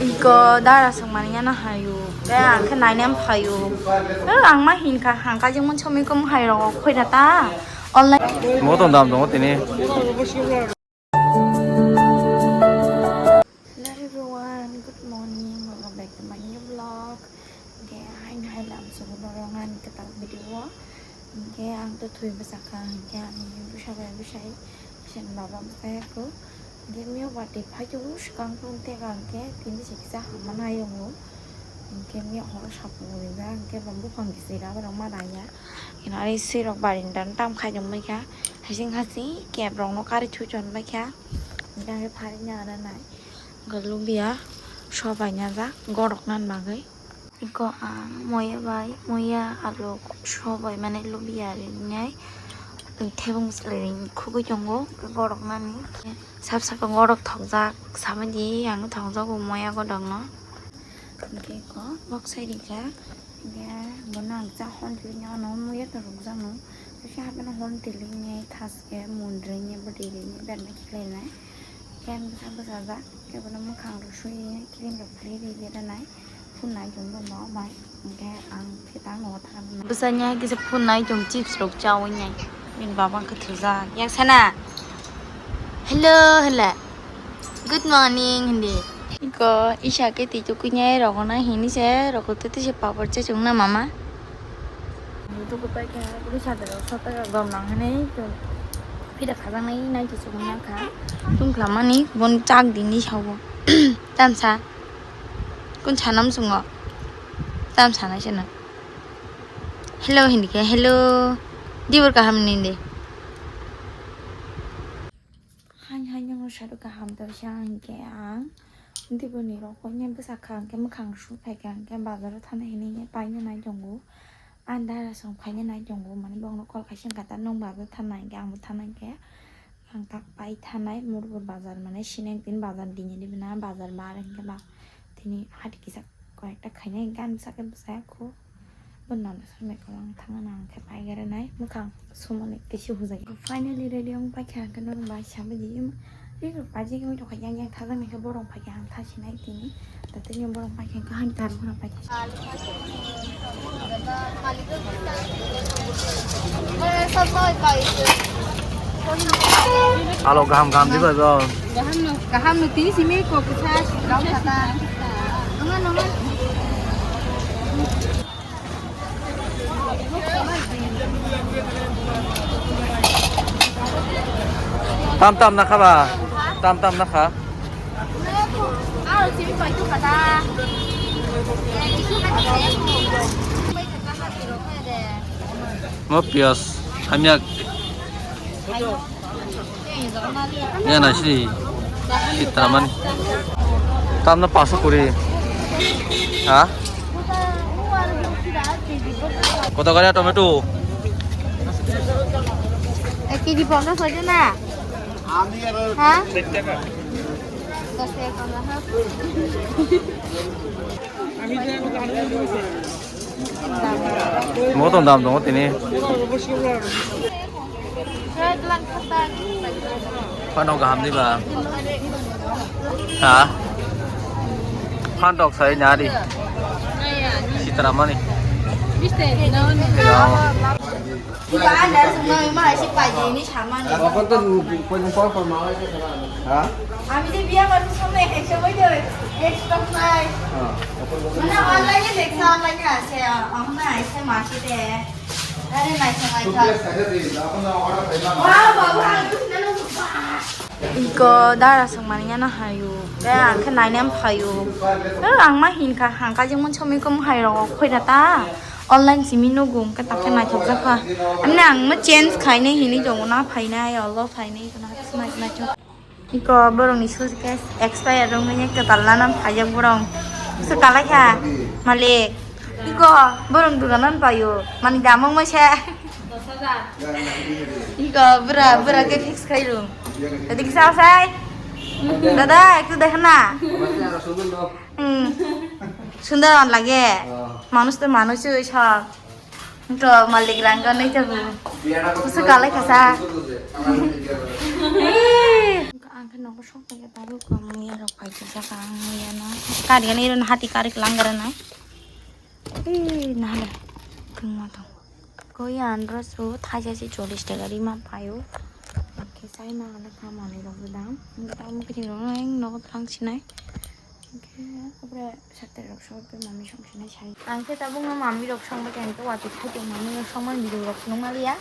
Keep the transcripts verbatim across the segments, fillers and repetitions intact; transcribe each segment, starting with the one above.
Iko dara song mani yana hayu. Be ang khe nainem phayu. Eh, ang ma hinkha hangka jeng mon chomi kom hai ro khoi na ta. Online. Mo tong dam tongo tini. Hello everyone, good morning. Welcome back to my new vlog. Hingke haini hai lam sugo borok ani kwtal video o. Hingke ang to thwi bwsakha, hingke ani bwsa bai bwsai, bwsani baba bwsai ako. Hingke miyo bati phai to swkang phone tega hingke tini se kisa hamma nai tongo. Hingke miyo horo sapung rijak, hingke bo buphang kisi rok ma raya. Hingke ari swi rok barindan tam khai tongbai kha. Hasing hasing kep rok no kari thu chon bai kha. Hingke ari phari nya ara nai. Hingke lubia sobai nya jak gorok nan bagwi. Iko ang moya bai, moya alu sobai mane lubia rinai thebung chwlai ring khugui tongo gorok nani. Sap sap gorok thokjak samani ang thokjago moya godok no. Hingke iko bok sai rijak, hingke bono ang cha hon twi nw ano moya to rwkjak no. Bisi hapeno hon twi rinai thaske mun rinai bwtwi rinai berma khiklainai. Hingke ang bwsa bwsajak, hingke bono mwkhang rok sui cream rok phuri ri ri rwnai. Phunai chwng bo no bai, hingke ang khe tang nogo thang. Bwsanya kisa phunai chwng chips rok chawi nai. Bini baba wngkha thujak. Yak sana. Hello, hello. Good morning, hindi. Iko isa khe twi tukui nai rok na hini se rok twi twi se papor che chwng na mama. Tuku pai khe bwsa de rok sota rok gom nang hini to. Phida khajak nai nai to chwng na kha. Tung khlamani bon chak dini sawo. Tamsa. Kun sanam sungo. Tam sanai seno. Hello hindi khe, hello. Dibor kaham nindi. Hai hai nang sadu kaham to sa hingke ang. Dibor ni rok ko nyen bwsa kha hingke mwkhang su phai kha hingke bazar o thana hini paina nai tongo. Ang dara song phaina nai tongo mani bongno call khaisa hingka ta nung bazar thana hingke ang bo thana hingke. Ang tak pai thanai Murubur bazar mane Sinengtin bazar dini di bina bazar bar hingke ba tini hati kisa koyekta khainai gan bwsa khe bwsa kho bo nana sar mai khe ang thangna ang khe pai gare nai mukhang sumani kisi hujai. Finally ready ong pai kha ang khe norok bai sabai di. Ri rok paji wng tongkha yang yang thajak nai khe borok phai khe ang thasinai tini. Tatini borok phai khe kaham tar borok phai khe. Alo kaham kaham di bai bo. Kaham no tini simi ko kisa si kau kata. Nonga nonga. Tam tam na kha ba? Tam tam na kha? Mo pias hamyak. Yan na si sitramani. Tamna paso kuri. Ha? Koto kare tomato? Ek kg ponchash hoy na? Ha? Dos taka kora ha. Motom dam tongo tini. Phano kaham diba? Ha? Phan tok sai nari. Sitramani. Iba andar semua ima isi paji ini sama nih. Apa tuh poin poin formal aja kan? Ha? Ami je biya baru sama ya, coba aja. Extra fry. Ha. Mana online-nya deksa, online-nya ase, ah, mana ase market-e. Are naithok naithok. Wow, babu, ang tuh senang sumpah. Iko dara song mani yana hayu. Be ang khe nainem phayu. Be ang ma hinkha hangka jengmon somoi kom hai rok khoi na ta. Online simi nugo hwnkhe takhe naithok jakha. Amne ang ma change khainai hinwi tongo na phainai olo phainai kono naithok. Iko borokni suitcase expire wngmani kwtal nana phaijak borok. Swkalaikha malik. Iko borok dugan nana paio mani damung mase. Iko bura bura khe fix khailung. Tadi kisa sai. Dada ektu dekh na. Hmm. Sundor lage. Manush to manush oi sa. To malik rang ganai jago. Kusu kalai kasa. Ang khe nogo sok pai ya tabu ko mung ya rok pai Saka ang yano. Kari gani iron hati kari kelang gara nai. Eh, nahale. Tungma tong. Koi andro su thaisa si chollish taka rima payo. Oke, sai ma ala kha mani rok dam. Ngi ta mukri rok nai, nogo thang sinai. Oke, apre satte rok so pe mami song sinai sai. Ang khe tabuk no mami rok song bai khe, ang khe watwi khai tong mami rok song mani video rok phunuk ma liya.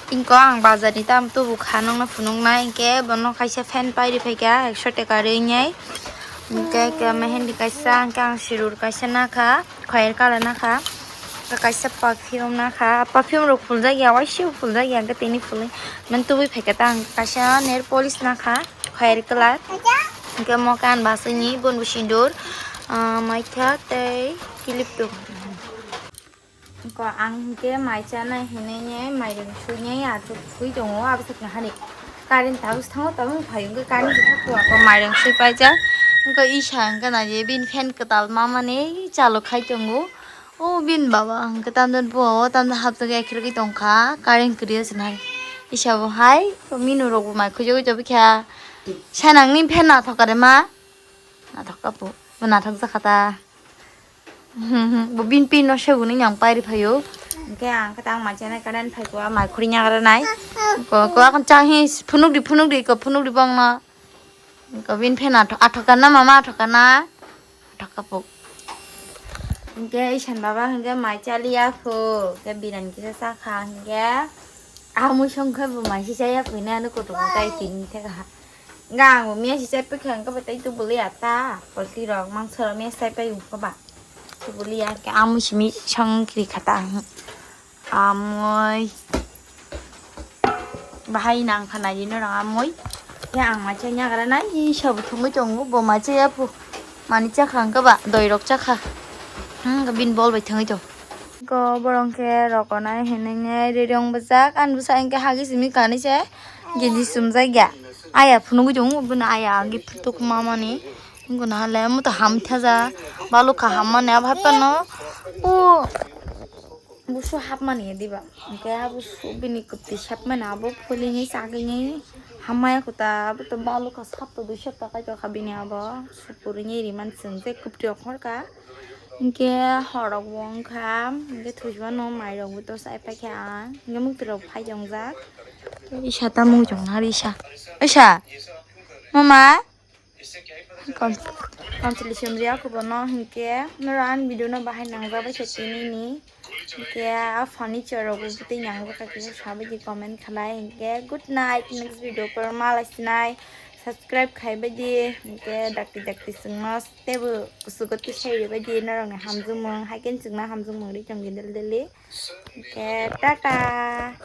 Ingko ang bazar ni tam tubu kha nongno phunuknai, hinkhe bono kaisa fan pairi phaikha ekso taka rwi nai. Hinkhe, hinkhe mehendi kaisa, hinkhe ang sirur kaisa nakha, khoyer colour nakha. Hinkhe kaisa perfume nakha, perfume rok phuljakya, waisa phuljakya, hinkhe tini phulwi mani tubui phaikha ta ang kaisa nail polish nakha, khoyer colour. Hinkhe mokan basini bun bo sindur, ah, maitha tei clip tong. Ko ang hinkhe mai chanai hinwi nai mairung sui nai athuk sui tongo, abosakni hani current tabuk thango, tabuk phai wngkhe current se thakto ako mairung sui paijak. Wngkha isa wngkha naidi bini fan kwtal mamani chalok khai tongo. O bini baba wngkha tamjani puao tamjani hapjagwi ekhirogwi tongkha current kwrwi sinai. Isa bo hai minu rok bo mai khujagwi tobikha. Sanangni fan nathok kare ma? Nathok kapu. Bo nathok jakha ta. Bo bini pin no sebuni yang pairi phaio. Hinkhe ang khe tang mai chanai current phai kua mai khuri nyagra nai. Ko ko akon chang hi phunuk di phunuk di ko phunuk di bong no. Ko bini fan athok athok kana mama athok kana. Athok kapu. Hinkhe isan baba hinkhe mai chali ya phu. Ke biran kisa sakha hinkhe. Amui songkhe bo mai si chaya phu ne ano koto kotai tini theka. Gang bo miya si chai pekha ang kaba tai tu buli ata. Polti rok mangsa rok miya chai pai ung kaba. Tu buli ya ke amui simi song kiri khata ang. Amui. Bahai nang khana dino rang amui. Ya ang ma chai nyagra nai sabo thungui tongo bo ma chai ya phu. Mani chakha ang kaba doi rok chakha. Hmm bin bol bai thangui tong. Ko borong khe rokonai hinui nai rerong bwsajak, ani bwsa hinkhe hagi simi kanui se genji sumjak ya. Aya phunugui tongo, bini aya agi phutuk mamani. Wngkha na hale, omo to ham thaja, balukha hammani abo hai phano. O busu hapmani diba. Hinkhe abo su bini kwtwi sepmani abo phulingi chagini hammaya kota, abo to balukha sapto dui sapta kaitorkha bini abo. Su phuringwi rimani chwng tei kwtwi rok horkha. Hinkhe horrok bo wngkha, hinkhe thuisibano mairokbo to chai paikha ang, hinkhe mwktwirok phai tongjak. Isa tamo wng tong nari isa. Isa. Mama. Kon-, konsolation riya khe bono hinkhe norok ani video no bahai nangjak bai khe tini ni. Hinkhe a furniture rok bo tei nangjak kha kisa sabai di comment khlai hinkhe good night, next video por malai sinai. Subscribe khai bai di hinkhe dakti dakti chwngno. Teibo kusugo tisai ribaidi norokni hamjakmung, hai khe chwngno hamjakmung ri tongdi daily daily. Hinkhe tata.